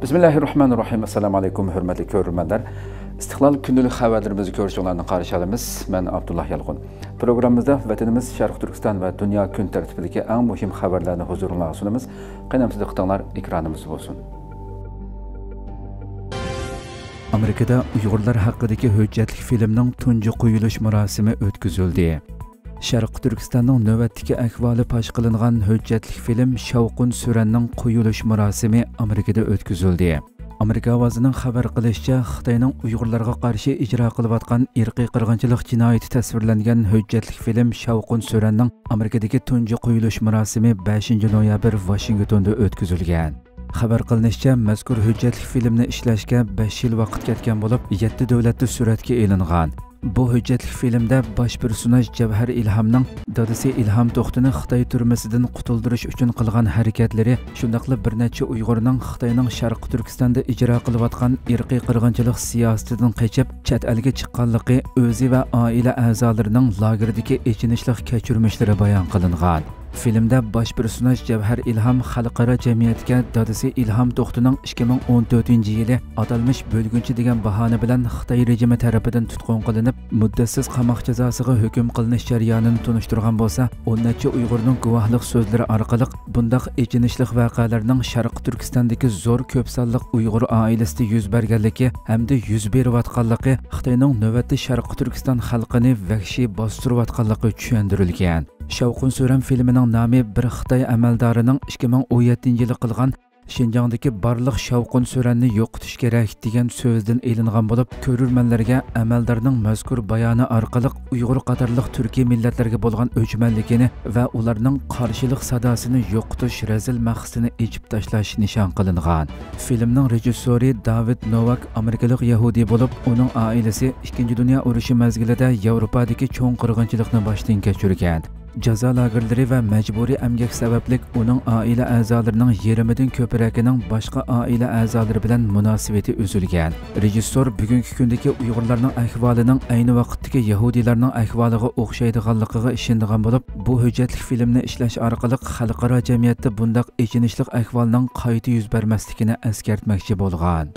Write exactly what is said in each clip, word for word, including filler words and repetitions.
بىسمىللاھىررەھمانىررەھىم. ئەسسالامۇ ئەلەيكۇم، ھۆرمەتلىك كۆرۈرمەنلەر. ئىستىقلال كۈندىلىك خەۋەرلىرىمىزنى كۆرۈشۈڭلارنى قارشى ئالىمىز. مەن ئابدۇللا يالقۇن. پروگراممىمىزدا ۋەتىنىمىز شەرقىي تۈركىستان ۋە دۇنيا كۈن تەرتىپىدىكى ئەڭ مۇھىم خەۋەرلەرنى ھۇزۇرۇڭلارغا سۇنىمىز. قېنى، دىققىتىڭلار ئېكرانىمىزدا بولسۇن. ئامېرىكىدا ئۇيغۇرلار ھەققىدىكى ھۆججەتلىك فىلىمنىڭ تۇنجى قويۇلۇش مۇراسىمى ئۆتكۈزۈلدى. شەرقىي تۈركىستاننىڭ نۆۋەتتىكى ئەھۋالى پاش قىلىنغان ھۆججەتلىك فىلىم شاۋقۇن سۈرەننىڭ قويۇلۇش مۇراسىمى ئامېرىكىدا ئۆتكۈزۈلدى. ئامېرىكا ئاۋازىنىڭ خەۋەر قىلىشىچە، خىتاينىڭ ئۇيغۇرلارغا قارشى ئىجرا قىلىۋاتقان ئىرقىي قىرغىنچىلىق جىنايىتى تەسۋىرلەنگەن ھۆججەتلىك فىلىم شاۋقۇن سۈرەننىڭ ئامېرىكىدىكى تۇنجى قويۇلۇش مۇراسىمى بەشىنچى نويابىر ۋاشىنگتوندا ئۆتكۈزۈلگەن. خەۋەر قىلىنىشىچە، مەزكۇر ھۆججەتلىك فىلىمنى ئىشلەشكە بەش يىل ۋاقىت كەتكەن بولۇپ، يەتتە دۆلەتتە سۈرەتكە ئېلىنغان. بۇ ھۆججەتلىك فىلىمدە باش پېرسوناژ جەۋھەر ئىلھامنىڭ دادىسى ئىلھام توختىنى خىتاي تۈرمىسىدىن قۇتۇلدۇرۇش ئۈچۈن قىلغان ھەرىكەتلىرى، شۇنداقلا بىر نەچچە ئۇيغۇرنىڭ خىتاينىڭ شەرقىي تۈركىستاندا ئىجرا قىلىۋاتقان ئىرقىي قىرغىنچىلىق سىياسىتىدىن قېچىپ، چەت ئەلگە چىققانلىقى، ئۆزى ۋە ئائىلە ئەزالىرىنىڭ لاگېردىكى ئېچىنىشلىق كەچۈرمىشلىرى بايان قىلىنغان. فىلىمدە باش پېرسوناژ جەۋھەر ئىلھام خەلقئارا جەمئىيەتكە دادىسى ئىلھام توختىنىڭ ئىككى مىڭ ئون تۆتىنچى يىلى ئاتالمىش بۆلگۈنچى دېگەن باھانە بىلەن خىتاي رېجىمى تەرىپىدىن تۇتقۇن قىلىنىپ، مۇددەتسىز قاماق جازاسىغا ھۆكۈم قىلىنىش جەريانىنى تونۇشتۇرغان بولسا، ئون نەچچە ئۇيغۇرنىڭ گۇۋاھلىق سۆزلىرى ئارقىلىق بۇنداق ئېچىنىشلىق ۋەقەلەرنىڭ شەرقىي تۈركىستاندىكى زور كۆپ سانلىق ئۇيغۇر ئائىلىسىدە يۈز بەرگەنلىكى ھەمدە يۈز بېرىۋاتقانلىقى، خىتاينىڭ نۆۋەتتە شەرقىي تۈركىستان خەلقىنى ۋەھشىي باستۇرۇۋاتقانلىقى چۈشەندۈرۈلگەن. شاۋقۇن سۈرەن فىلىمىنىڭ نامى بىر خىتاي ئەمەلدارىنىڭ ئىككى مىڭ ئون يەتتىنچى يىلى قىلغان «شىنجاڭدىكى بارلىق شاۋقۇن سۈرەننى يوقىتىش كېرەك» دېگەن سۆزىدىن ئېلىنغان بولۇپ، كۆرۈرمەنلەرگە ئەمەلدارنىڭ مەزكۇر بايانى ئارقىلىق ئۇيغۇر قاتارلىق تۈركىي مىللەتلەرگە بولغان ئۆچمەنلىكىنى ۋە ئۇلارنىڭ قارشىلىق ساداسىنى يوقىتىش رەزىل مەقسىتىنى ئېچىپ تاشلاش نىشان قىلىنغان. فىلىمنىڭ رېژىسسورى داۋىد نوۋاك ئامېرىكىلىق يەھۇدىي بولۇپ، ئۇنىڭ ئائىلىسى ئىككىنچى دۇنيا ئۇرۇشى مەزگىلىدە ياۋروپادىكى چوڭ قىرغىنچىلىقنى باشتىن كەچۈرگەن. جازا لاگېرلىرى ۋە مەجبۇرىي ئەمگەك سەۋەبلىك ئۇنىڭ ئائىلە ئەزالىرىنىڭ يېرىمىدىن كۆپرەكىنىڭ باشقا ئائىلە ئەزالىرى بىلەن مۇناسىۋىتى ئۈزۈلگەن. رېژىسسور بۈگۈنكى كۈندىكى ئۇيغۇرلارنىڭ ئەھۋالىنىڭ ئەينى ۋاقىتتىكى يەھۇدىيلارنىڭ ئەھۋالىغا ئوخشايدىغانلىقىغا ئىشىنىدىغان بولۇپ، بۇ ھۆججەتلىك فىلىمنى ئىشلەش ئارقىلىق خەلقئارا جەمئىيەتتە بۇنداق ئېچىنىشلىق ئەھۋالنىڭ قايتا يۈز بەرمەسلىكىنى ئەسكەرتمەكچى بولغان.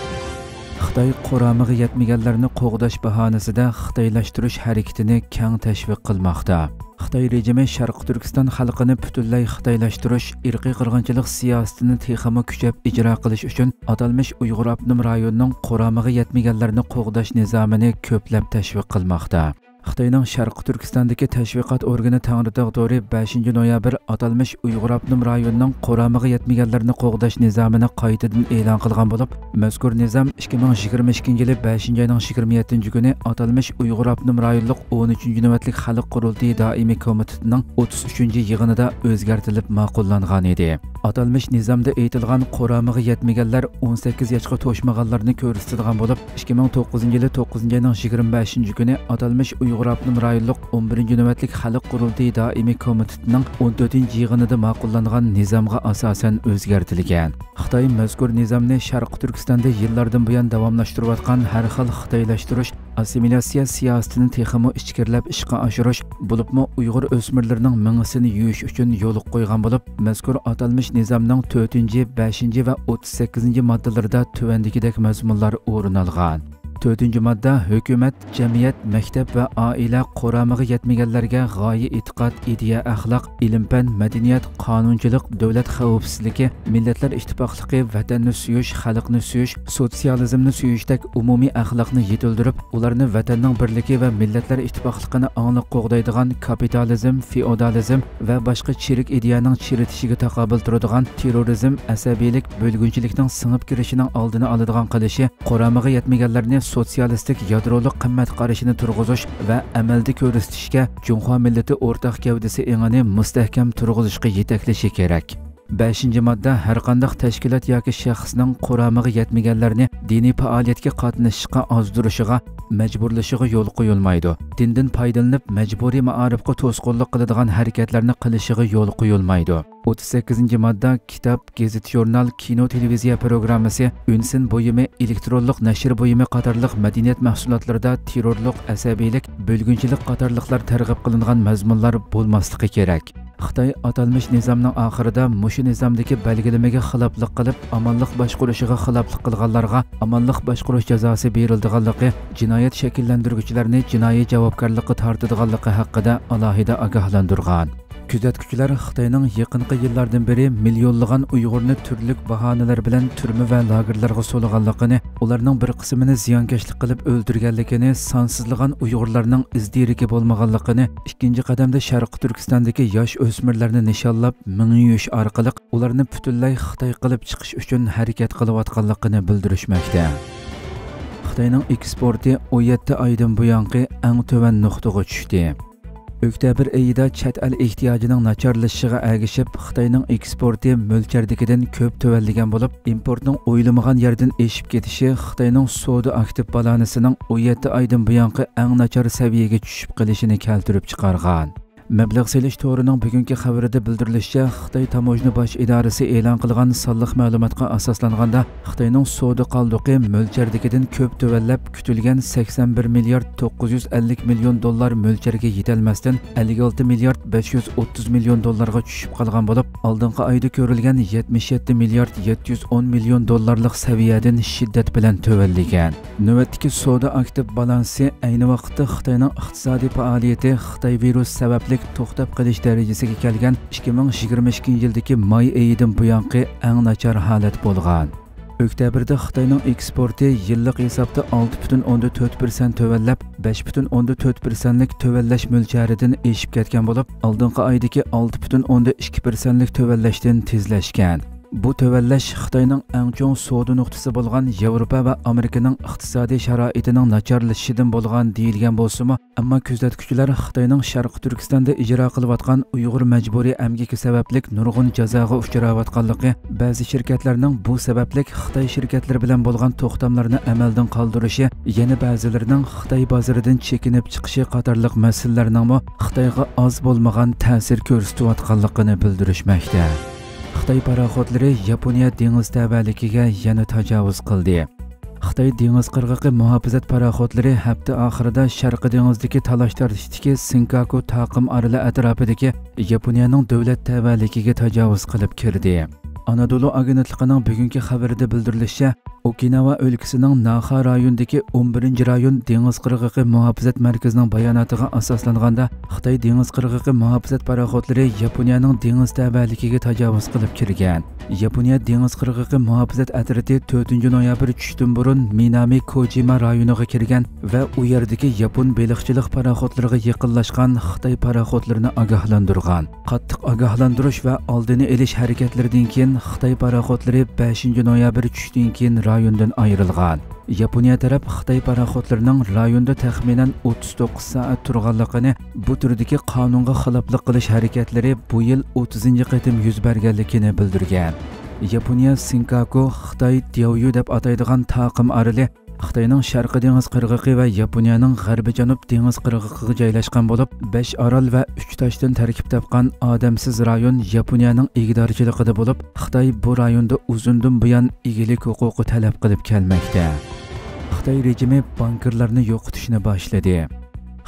خىتاي قۇرامىغا يەتمىگەنلەرنى قوغداش باھانىسىدە خىتايلاشتۇرۇش ھەرىكىتىنى كەڭ تەشۋىق قىلماقتا. خىتاي رېجىمى شەرقىي تۈركىستان خەلقىنى پۈتۈنلەي خىتايلاشتۇرۇش، ئىرقىي قىرغىنچىلىق سىياسىتىنى تېخىمۇ كۈچەپ ئىجرا قىلىش ئۈچۈن ئاتالمىش ئۇيغۇر ئاپتونوم رايونىنىڭ قۇرامىغا يەتمىگەنلەرنى قوغداش نىزامىنى كۆپلەپ تەشۋىق قىلماقتا. خىتاينىڭ شەرقىي تۈركىستاندىكى تەشۋىقات ئورگىنى تەڭرىتاغ تورى بەشىنچى نويابىر ئاتالمىش ئۇيغۇر ئاپتونوم رايونىنىڭ قۇرامىغا يەتمىگەنلەرنى قوغداش نىزامىنى قايتىدىن ئېلان قىلغان بولۇپ، مەزكۇر نىزام ئىككى مىڭ يىگىرمە ئىككىنچى يىلى بەشىنچى ئاينىڭ يىگىرمە يەتتىنچى كۈنى ئاتالمىش ئۇيغۇر ئاپتونوم رايونلۇق ئون ئۈچىنچى نۆۋەتلىك خەلق قۇرۇلتىيى دائىمىي كومىتېتىنىڭ ئوتتۇز ئۈچىنچى يىغىنىدا ئۆزگەرتىلىپ ماقۇللانغان ئىدى. ئاتالمىش نىزامدا ئېيتىلغان قۇرامىغا يەتمىگەنلەر ئون سەككىز ياشقا توشمىغانلارنى كۆرسىتىدىغان بولۇپ، ئىككى مىڭ توققۇزىنچى يىلى توققۇزىنچى ئاينىڭ يىگىرمە بەشىنچى كۈنى ئاتالمىش ئۇيغۇر ئاپتونوم رايونلۇق ئون بىرىنچى نۆۋەتلىك خەلق قۇرۇلتىيى دائىمىي كومىتېتىنىڭ ئون تۆتىنچى يىغىنىدا ماقۇللانغان نىزامغا ئاساسەن ئۆزگەرتىلگەن. خىتاي مەزكۇر نىزامنى شەرقىي تۈركىستاندا يىللاردىن بۇيان داۋاملاشتۇرۇۋاتقان ھەر خىل خىتايلاشتۇرۇش، ئاسسىمىلياتسىيە سىياسىتىنى تېخىمۇ ئىچكىرىلەپ ئىشقا ئاشۇرۇش، بولۇپمۇ ئۇيغۇر ئۆسمۈرلىرىنىڭ مېڭىسىنى يۇيۇش ئۈچۈن يولغا قويغان بولۇپ، مەزكۇر ئاتالمىش نىزامنىڭ تۆتىنچى، بەشىنچى ۋە ئوتتۇز سەككىزىنچى ماددىلىرىدا تۆۋەندىكىدەك مەزمۇنلار ئورۇن ئالغان. تۆتىنچى ماددا، ھۆكۈمەت، جەمئىيەت، مەكتەپ ۋە ئائىلە قۇرامىغا يەتمىگەنلەرگە غايە ئېتىقاد، ئىدىيە، ئەخلاق، ئىلىم-پەن، مەدەنىيەت، قانۇنچىلىق، دۆلەت خەۋپسىزلىكى، مىللەتلەر ئىتتىپاقلىقى، ۋەتەننى سۆيۈش، خەلقنى سۆيۈش، سوتسىيالىزمنى سۆيۈشتەك ئومۇمىي ئەخلاقنى يېتىلدۈرۈپ، ئۇلارنى ۋەتەننىڭ بىرلىكى ۋە مىللەتلەر ئىتتىپاقلىقىنى ئاڭلىق قوغدايدىغان كاپىتالىزم، فېئودالىزم ۋە باشقا چىرىك ئىدىيەنىڭ چىرىتىشىگە تاقابىل تۇرىدىغان تېررورىزم، ئەسەبىيلىك، بۆلگۈنچىلىكنىڭ سىڭىپ كىرىشىنىڭ ئالدىنى ئالىدىغان قىلىشى، قۇرامىغا يەتمىگەنلەرنى سوتسىيالىستىك يادرولۇق قىممەت قارىشىنى تۇرغۇزۇش ۋە ئەمەلدە كۆرسىتىشكە جۇڭخۇا مىللىتى ئورتاق گەۋدىسى ئېڭىنى مۇستەھكەم تۇرغۇزۇشقا يېتەكلىشى كېرەك. بەشىنچى ماددا، ھەرقانداق تەشكىلات ياكى شەخسنىڭ قۇرامىغا يەتمىگەنلەرنى دىنىي پائالىيەتكە قاتنىشىشقا ئازدۇرۇشىغا، مەجبۇرلىشىغا يول قويۇلمايدۇ. دىندىن پايدىلىنىپ، مەجبۇرىي مائارىپقا توسقۇنلۇق قىلىدىغان ھەرىكەتلەرنى قىلىشىغا يول قويۇلمايدۇ. ئوتتۇز سەككىزىنچى ماددا، كىتاب، گېزىت-ژۇرنال، كىنو، تېلېۋىزىيە پروگراممىسى، ئۈنسىن بۇيۇمى، ئېلېكترونلۇق نەشر بۇيۇمى قاتارلىق مەدەنىيەت مەھسۇلاتلىرىدا تېررورلۇق، ئەسەبىيلىك، بۆلگۈنچىلىك قاتارلىقلار تەرغىب قىلىنغان مەزمۇنلار بولماسلىقى كېرەك. خىتاي ئاتالمىش نىزامنىڭ ئاخىرىدا مۇشۇ نىزامدىكى بەلگىلىمىگە خىلاپلىق قىلىپ، ئامانلىق باشقۇرۇشىغا خىلاپلىق قىلغانلارغا ئامانلىق باشقۇرۇش جازاسى بېرىلىدىغانلىقى، جىنايەت شەكىللەندۈرگۈچىلەرنى جىنايى جاۋابكارلىققا تارتىدىغانلىقى ھەققىدە ئالاھىدە ئاگاھلاندۇرغان. كۆزەتكۈچىلەر خىتاينىڭ يېقىنقى يىللاردىن بېرى مىليونلىغان ئۇيغۇرنى تۈرلۈك باھانىلەر بىلەن تۈرمە ۋە لاگېرلارغا سولىغانلىقىنى، ئۇلارنىڭ بىر قىسمىنى زىيانكەشلىك قىلىپ ئۆلتۈرگەنلىكىنى، سانسىزلىغان ئۇيغۇرلارنىڭ ئىز دېرىكى بولمىغانلىقىنى، ئىككىنچى قەدەمدە شەرقىي تۈركىستاندىكى ياش ئۆسمۈرلەرنى نىشانلاپ مېڭە يۇيۇش ئارقىلىق ئۇلارنى پۈتۈنلەي خىتاي قىلىپ چىقىش ئۈچۈن ھەرىكەت قىلىۋاتقانلىقىنى بىلدۈرۈشمەكتە. خىتاينىڭ ئېكسپورتى ئون يەتتە ئايدىن بۇيانقى ئەڭ تۆۋەن نۇقتىغا چۈشتى. ئۆكتەبىر ئېيىدا چەت ئەل ئېھتىياجىنىڭ ناچارلىشىشىغا ئەگىشىپ، خىتاينىڭ ئېكسپورتى مۆلچەردىكىدىن كۆپ تۆۋەنلىگەن بولۇپ، ئىمپورتنىڭ ئويلىمىغان يەردىن ئېشىپ كېتىشى خىتاينىڭ سودا ئاكتىپ بالانسىنىڭ ئون يەتتە ئايدىن بۇيانقى ئەڭ ناچار سەۋىيەگە چۈشۈپ قېلىشىنى كەلتۈرۈپ چىقارغان. مەبلەغ سېلىش تورىنىڭ بۈگۈنكى خەۋىرىدە بىلدۈرۈلۈشىچە، خىتاي تاموژنا باش ئىدارىسى ئېلان قىلغان سانلىق مەلۇماتقا ئاساسلانغاندا، خىتاينىڭ سودا قالدۇقى مۆلچەردىكىدىن كۆپ تۆۋەنلەپ، كۈتۈلگەن سەكسەن بىر مىليارد توققۇز يۈز ئەللىك مىليون دوللار مۆلچەرگە يېتەلمەستىن، ئەللىك ئالتە مىليارد بەش يۈز ئوتتۇز مىليون دوللارغا چۈشۈپ قالغان بولۇپ، ئالدىنقى ئايدا كۆرۈلگەن يەتمىش يەتتە مىليارد يەتتە يۈز ئون مىليون دوللارلىق سەۋىيەدىن شىددەت بىلەن تۆۋەنلىگەن. نۆۋەتتىكى سودا ئاكتىپ بالانسى ئەينى ۋاقىتتا خىتاينىڭ ئىقتىسادىي پائالىيىتى خىتاي ۋىرۇسى سەۋەبلىك توختاپ قېلىش دەرىجىسىگە كەلگەن ئىككى مىڭ يىگىرمە ئىككىنچى يىلدىكى ماي ئېيىدىن بۇيانقى ئەڭ ناچار ھالەت بولغان. ئۆكتەبىردە خىتاينىڭ ئېكسپورتى يىللىق ھېسابتا ئالتە پۈتۈن ئوندىن تۆت پىرسەنت تۆۋەنلەپ، بەش پۈتۈن ئوندىن تۆت پىرسەنتلىك تۆۋەنلەش مۆلچەرىدىن ئېشىپ كەتكەن بولۇپ، ئالدىنقى ئايدىكى ئالتە پۈتۈن ئوندىن ئىككى پىرسەنتلىك تۆۋەنلەشتىن تېزلەشكەن. بۇ تۆۋەنلەش خىتاينىڭ ئەڭ چوڭ سودا نۇقتىسى بولغان ياۋروپا ۋە ئامېرىكىنىڭ ئىقتىسادىي شارائىتىنىڭ ناچارلىشىشىدىن بولغان دېيىلگەن بولسىمۇ، ئەمما كۆزەتكۈچىلەر خىتاينىڭ شەرقىي تۈركىستاندا ئىجرا قىلىۋاتقان ئۇيغۇر مەجبۇرىي ئەمگىكى سەۋەبلىك نۇرغۇن جازاغا ئۇچراۋاتقانلىقى، بەزى شىركەتلەرنىڭ بۇ سەۋەبلىك خىتاي شىركەتلىرى بىلەن بولغان توختاملىرىنى ئەمەلدىن قالدۇرۇشى، يەنە بەزىلىرىنىڭ خىتاي بازىرىدىن چېكىنىپ چىقىشى قاتارلىق مەسىلىلەرنىڭمۇ خىتايغا ئاز بولمىغان تەسىر كۆرسىتىۋاتقانلىقىنى بىلدۈرۈشمەكتە. خىتاي پاراخوتلىرى ياپونىيە دېڭىز تەۋەلىكىگە يەنە تاجاۋۇز قىلدى. خىتاي دېڭىز قىرغىقى مۇھاپىزەت پاراخوتلىرى ھەپتە ئاخىرىدا شەرقىي دېڭىزدىكى تالاش-تارتىشتىكى سىنكاكۇ تاقىم ئارىلى ئەتراپىدىكى ياپونىيەنىڭ دۆلەت تەۋەلىكىگە تاجاۋۇز قىلىپ كىردى. ئانادولۇ ئاگېنتلىقىنىڭ بۈگۈنكى خەۋىرىدە بىلدۈرۈلۈشىچە، ئوكىناۋا ئۆلكىسىنىڭ ناخا رايونىدىكى ئون بىرىنچى رايون دېڭىز قىرغىقى مۇھاپىزەت مەركىزىنىڭ باياناتىغا ئاساسلانغاندا، خىتاي دېڭىز قىرغىقى مۇھاپىزەت پاراخوتلىرى ياپونىيەنىڭ دېڭىز تەۋەلىكىگە تاجاۋۇز قىلىپ كىرگەن. ياپونىيە دېڭىز قىرغىقى مۇھاپىزەت ئەترىتى تۆتىنچى نويابىر چۈشتىن بۇرۇن مىنامى كوجىما رايونىغا كىرگەن ۋە ئۇ يەردىكى ياپون بېلىقچىلىق پاراخوتلىرىغا يېقىنلاشقان خىتاي پاراخوتلىرىنى ئاگاھلاندۇرغان. قاتتىق ئاگاھلاندۇرۇش ۋە ئالدىنى ئېلىش ھەرىكەتلىرىدىن كېيىن خىتاي پاراخوتلىرى بەشىنچى نويابىر چۈشتىن كېيىن رايوندىن ئايرىلغان. ياپونىيە تەرەپ خىتاي پاراخوتلىرىنىڭ رايوندا تەخمىنەن ئوتتۇز توققۇز سائەت تۇرغانلىقىنى، بۇ تۈردىكى قانۇنغا خىلاپلىق قىلىش ھەرىكەتلىرى بۇ يىل ئوتتۇزىنچى قېتىم يۈز بەرگەنلىكىنى بىلدۈرگەن. ياپونىيە سىنكاكۇ، خىتاي دياۋيۈ دەپ ئاتايدىغان تاقىم ئارىلى خىتاينىڭ شەرقىي دېڭىز قىرغىقى ۋە ياپونىيەنىڭ غەربىي جەنۇب دېڭىز قىرغىقىغا جايلاشقان بولۇپ، بەش ئارال ۋە ئۈچ تاشتىن تەركىب تاپقان ئادەمسىز رايون ياپونىيەنىڭ ئىگىدارچىلىقىدا بولۇپ، خىتاي بۇ رايوندا ئۇزۇندىن بۇيان ئىگىلىك ھوقۇقى تەلەپ قىلىپ كەلمەكتە. خىتاي رېجىمى بانكىرلارنى يوقىتىشنى باشلىدى.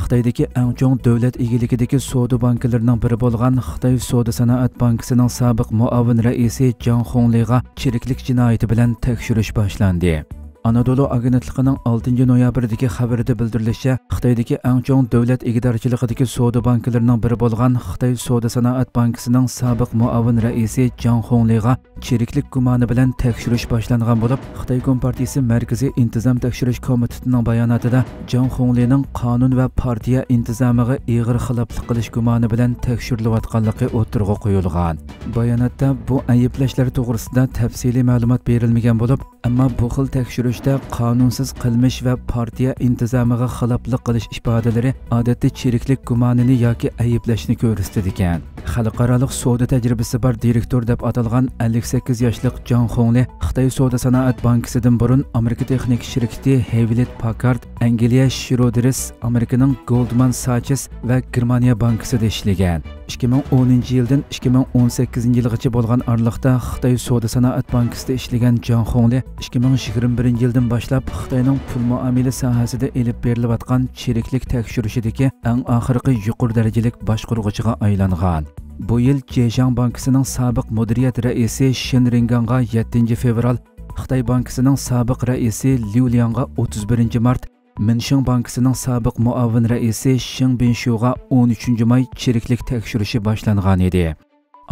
خىتايدىكى ئەڭ چوڭ دۆلەت ئىگىلىكىدىكى سودا بانكىلىرىنىڭ بىرى بولغان خىتاي سودا سانائەت بانكىسىنىڭ سابىق مۇئاۋىن رەئىسى جاڭ خۇڭلىغا چىرىكلىك جىنايىتى بىلەن تەكشۈرۈش باشلاندى. ئانادولۇ ئاگېنتلىقىنىڭ ئالتىنچى نويابىردىكى خەۋىرىدە بىلدۈرۈلۈشىچە، خىتايدىكى ئەڭ چوڭ دۆلەت ئىگىدارچىلىقىدىكى سودا بانكىلىرىنىڭ بىرى بولغان خىتاي سودا سانائەت بانكىسىنىڭ سابىق مۇئاۋىن رەئىسى جاڭ خۇڭلىغا چىرىكلىك گۇمانى بىلەن تەكشۈرۈش باشلانغان بولۇپ، خىتاي كومپارتىيىسى مەركىزىي ئىنتىزام تەكشۈرۈش كومىتېتىنىڭ باياناتىدا جاڭ خۇڭلىنىڭ قانۇن ۋە پارتىيە ئىنتىزامىغا ئېغىر خىلاپلىق قىلىش گۇمانى بىلەن تەكشۈرۈلۈۋاتقانلىقى ئوتتۇرىغا قويۇلغان. باياناتتا بۇ ئەيىبلەشلەر توغرىسىدا تەپسىلىي مەلۇمات بېرىلمىگەن بولۇپ، ئەمما بۇ خىل تەكشۈرۈشتە قانۇنسىز قىلمىش ۋە پارتىيە ئىنتىزامىغا خىلاپلىق قىلىش ئىپادىلىرى ئادەتتە چىرىكلىك گۇمانىنى ياكى ئەيىبلەشنى كۆرسىتىدىكەن. خەلقئارالىق سودا تەجرىبىسى بار دىرېكتور دەپ ئاتالغان ئەللىك سەككىز ياشلىق جاڭ خۇڭلى خىتاي سودا سانائەت بانكىسىدىن بۇرۇن ئامېرىكا تېخنىكا شىركىتى ھېۋلېت پاكارد، ئەنگلىيە شرودرىس، ئامېرىكىنىڭ گولدمان ساچس ۋە گېرمانىيە بانكىسىدا ئىشلىگەن. ئىككى مىڭ ئونىنچى يىلدىن ئىككى مىڭ ئون سەككىزىنچى يىلغىچە بولغان ئارىلىقتا خىتاي سودا سانائەت بانكىسىدا ئىشلىگەن جاڭ خۇڭلى ئىككى مىڭ يىگىرمە بىرىنچى يىلدىن باشلاپ خىتاينىڭ پۇل مۇئامىلە ساھەسىدە ئېلىپ بېرىلىۋاتقان چىرىكلىك تەكشۈرۈشىدىكى ئەڭ ئاخىرقى يۇقىرى دەرىجىلىك باشقۇرغۇچىغا ئايلانغان. بۇ يىل جېشاڭ بانكىسىنىڭ سابىق مۇدىرىيەت رەئىسى شېن رىڭگاڭغا يەتتىنچى فېۋرال، خىتاي بانكىسىنىڭ سابىق رەئىسى ليۇ لياڭغا ئوتتۇز بىرىنچى مارت، مىنشېڭ بانكىسىنىڭ سابىق مۇئاۋىن رەئىسى شېڭ بىنشۇغا ئون ئۈچىنچى ماي چىرىكلىك تەكشۈرۈشى باشلانغان ئىدى.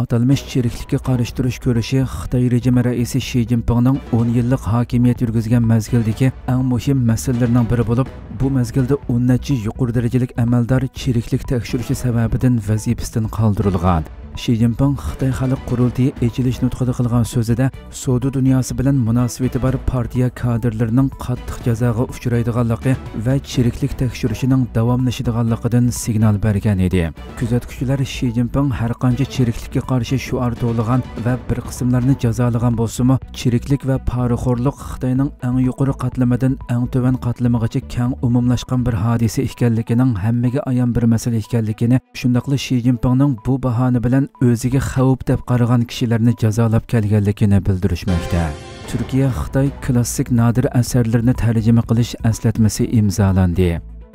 ئاتالمىش چىرىكلىككە قارشى تۇرۇش كۈرىشى خىتاي رېجىمى رەئىسى شى جىنپىڭنىڭ ئون يىللىق ھاكىمىيەت يۈرگۈزگەن مەزگىلدىكى ئەڭ مۇھىم مەسىلىلىرىنىڭ بىرى بولۇپ، بۇ مەزگىلدە ئون نەچچە يۇقىرى دەرىجىلىك ئەمەلدار چىرىكلىك تەكشۈرۈشى سەۋەبىدىن ۋەزىپىسىدىن قالدۇرۇلغان. شى جىنپىڭ خىتاي خەلق قۇرۇلتىيى ئېچىلىش نۇتقىدا قىلغان سۆزىدە، سودا دۇنياسى بىلەن مۇناسىۋىتى بار پارتىيە كادىرلىرىنىڭ قاتتىق جازاغا ئۇچرايدىغانلىقى ۋە چىرىكلىك تەكشۈرۈشىنىڭ داۋاملىشىدىغانلىقىدىن سىگنال بەرگەن ئىدى. كۆزەتكۈچىلەر شى جىنپىڭ ھەرقانچە چىرىكلىككە قارشى شوئار توۋلىغان ۋە بىر قىسىملارنى جازالىغان بولسىمۇ، چىرىكلىك ۋە پارىخورلۇق خىتاينىڭ ئەڭ يۇقىرى قاتلىمىدىن ئەڭ تۆۋەن قاتلىمىغىچە كەڭ ئومۇملاشقان بىر ھادىسە ئىكەنلىكىنىڭ ھەممىگە ئايان بىر مەسىلە ئىكەنلىكىنى، شۇنداقلا شى جىنپىڭنىڭ بۇ باھانە بىلەن ئۆزىگە خەۋپ دەپ قارىغان كىشىلەرنى جازالاپ كەلگەنلىكىنى بىلدۈرۈشمەكتە. تۈركىيە خىتاي كلاسسىك نادىر ئەسەرلىرىنى تەرجىمە قىلىش ئەسلەتمىسى ئىمزالاندى.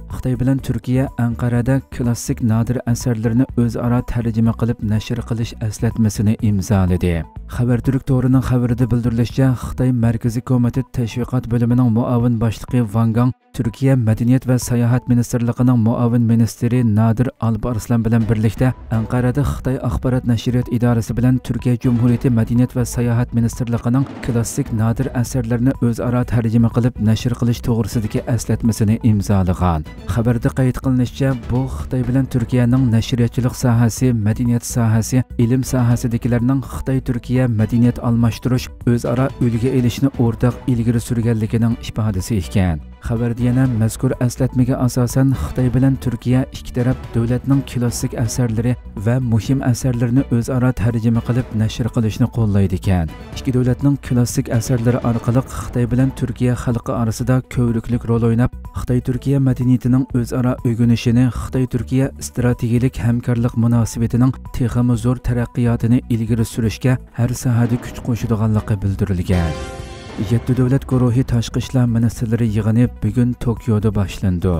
خىتاي بىلەن تۈركىيە ئەنقەرەدە كلاسسىك نادىر ئەسەرلىرىنى ئۆزئارا تەرجىمە قىلىپ نەشر قىلىش ئەسلەتمىسىنى ئىمزالىدى. خەۋەر تۈرك تورىنىڭ خەۋىرىدە بىلدۈرۈلۈشىچە، خىتاي مەركىزىي كومىتېت تەشۋىقات بۆلۈمىنىڭ مۇئاۋىن باشلىقى ۋاڭ گاڭ تۈركىيە مەدەنىيەت ۋە ساياھەت مىنىستىرلىقىنىڭ مۇئاۋىن مىنىستىرى نادىر ئالپئارسلان بىلەن بىرلىكتە ئەنقەرەدە خىتاي ئاخبارات نەشرىيات ئىدارىسى بىلەن تۈركىيە جۇمھۇرىيىتى مەدەنىيەت ۋە ساياھەت مىنىستىرلىقىنىڭ كلاسسىك نادىر ئەسەرلىرىنى ئۆزئارا تەرجىمە قىلىپ نەشر قىلىش توغرىسىدىكى ئەسلەتمىسىنى ئىمزالىغان. خەۋەردە قەيت قىلىنىشىچە، بۇ خىتاي بىلەن تۈركىيەنىڭ نەشرىياتچىلىق ساھەسى، مەدەنىيەت ساھەسى، ئىلىم ساھەسىدىكىلەرنىڭ خىتاي-تۈركىيە مەدەنىيەت ئالماشتۇرۇش، ئۆزئارا ئۈلگە ئېلىشنى ئورتاق ئىلگىرى سۈرگەنلىكىنىڭ ئىپادىسى ئىكەن. خەۋەردە يەنە مەزكۇر ئەسلەتمىگە ئاساسەن، خىتاي بىلەن تۈركىيە ئىككى تەرەپ دۆلەتنىڭ كلاسسىك ئەسەرلىرى ۋە مۇھىم ئەسەرلىرىنى ئۆزئارا تەرجىمە قىلىپ نەشر قىلىشنى قوللايدىكەن. ئىككى دۆلەتنىڭ كلاسسىك ئەسەرلىرى ئارقىلىق خىتاي بىلەن تۈركىيە خەلقى ئارىسىدا كۆۋرۈكلۈك رول ئويناپ، خىتاي-تۈركىيە مەدەنىيىتىنىڭ ئۆزئارا ئۆگىنىشىنى، خىتاي-تۈركىيە ئىستراتېگىيەلىك ھەمكارلىق مۇناسىۋىتىنىڭ تېخىمۇ زور تەرەققىياتىنى ئىلگىرى سۈرۈشكە ھەر ساھەدە كۈچ قوشىدىغانلىقى بىلدۈرۈلگەن. يەتتە دۆلەت گۇرۇھى تاشقى ئىشلار مىنىستىرلىرى يىغىنى بۈگۈن توكيودا باشلىنىدۇ.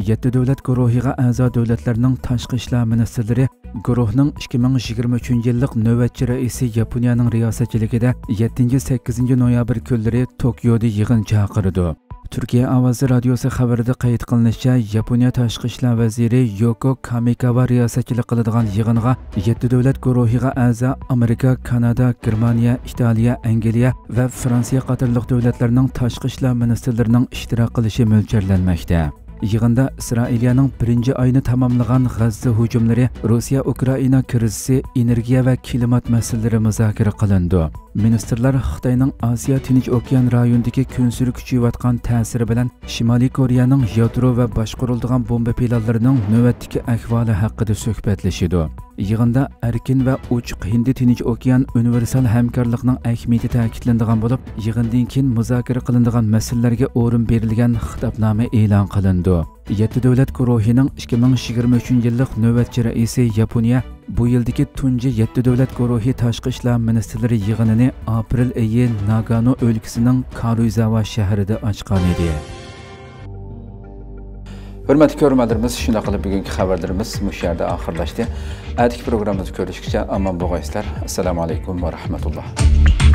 يەتتە دۆلەت گۇرۇھىغا ئەزا دۆلەتلەرنىڭ تاشقى ئىشلار مىنىستىرلىرى گۇرۇھنىڭ ئىككى مىڭ يىگىرمە ئۈچىنچى يىللىق نۆۋەتچى رەئىسى ياپونىيەنىڭ رىياسەتچىلىكىدە يەتتىنچى، سەككىزىنچى نويابىر كۈنلىرى توكيودا يىغىن چاقىرىدۇ. تۈركىيە ئاۋازى رادىيوسى خەۋىرىدە قەيت قىلىنىشىچە، ياپونىيە تاشقى ئىشلار ۋەزىرى يوكو كامىكاۋا رىياسەتچىلىك قىلىدىغان يىغىنغا يەتتە دۆلەت گۇرۇھىغا ئەزا ئامېرىكا، كانادا، گېرمانىيە، ئىتالىيە، ئەنگلىيە ۋە فرانسىيە قاتارلىق دۆلەتلەرنىڭ تاشقى ئىشلار مىنىستىرلىرىنىڭ ئىشتىراك قىلىشى مۆلچەرلەنمەكتە. يىغىندا ئىسرائىلىيەنىڭ بىرىنچى ئاينى تاماملىغان غەززە ھۇجۇملىرى، روسىيە-ئۇكرائىنا كىرىزىسى، ئېنېرگىيە ۋە كىلىمات مەسىلىلىرى مۇزاكىرە قىلىنىدۇ. مىنىستىرلار خىتاينىڭ ئاسىيا تىنچ ئوكيان رايونىدىكى كۈنسېرى كۈچىيىۋاتقان تەسىرى بىلەن شىمالىي كورېيەنىڭ يادرو ۋە باشقۇرۇلىدىغان بومبا پىلانلىرىنىڭ نۆۋەتتىكى ئەھۋالى ھەققىدە سۆھبەتلىشىدۇ. يىغىندا ئەركىن ۋە ئوچۇق ھىندى تىنچ ئوكيان ئۇنىۋېرسال ھەمكارلىقنىڭ ئەھمىيىتى تەكىتلىنىدىغان بولۇپ، يىغىندىن كېيىن مۇزاكىرە قىلىنىدىغان مەسىلىلەرگە ئورۇن بېرىلگەن خىتابنامە ئېلان قىلىنىدۇ. يەتتە دۆلەت گۇرۇھىنىڭ ئىككى مىڭ يىگىرمە ئۈچىنچى يىللىق نۆۋەتچى رەئىسى ياپونىيە بۇ يىلدىكى تۇنجى يەتتە دۆلەت گۇرۇھى تاشقى ئىشلار مىنىستىرلىرى يىغىنىنى ئاپرېل ئېيى ناگانو ئۆلكىسىنىڭ كارويزاۋا شەھىرىدە ئاچقان ئىدى. ھۆرمەتلىك كۆرۈرمەنلىرىمىز، شۇنداق قىلىپ بۈگۈنكى خەۋەرلىرىمىز مۇشۇ يەردە ئاخىرلاشتى. ئەتىكى پروگراممىمىزدا كۆرۈشكىچە ئامان بولغايسىلەر. ئەسسالامۇ ئەلەيكۇم ۋە رەھمەتۇللا.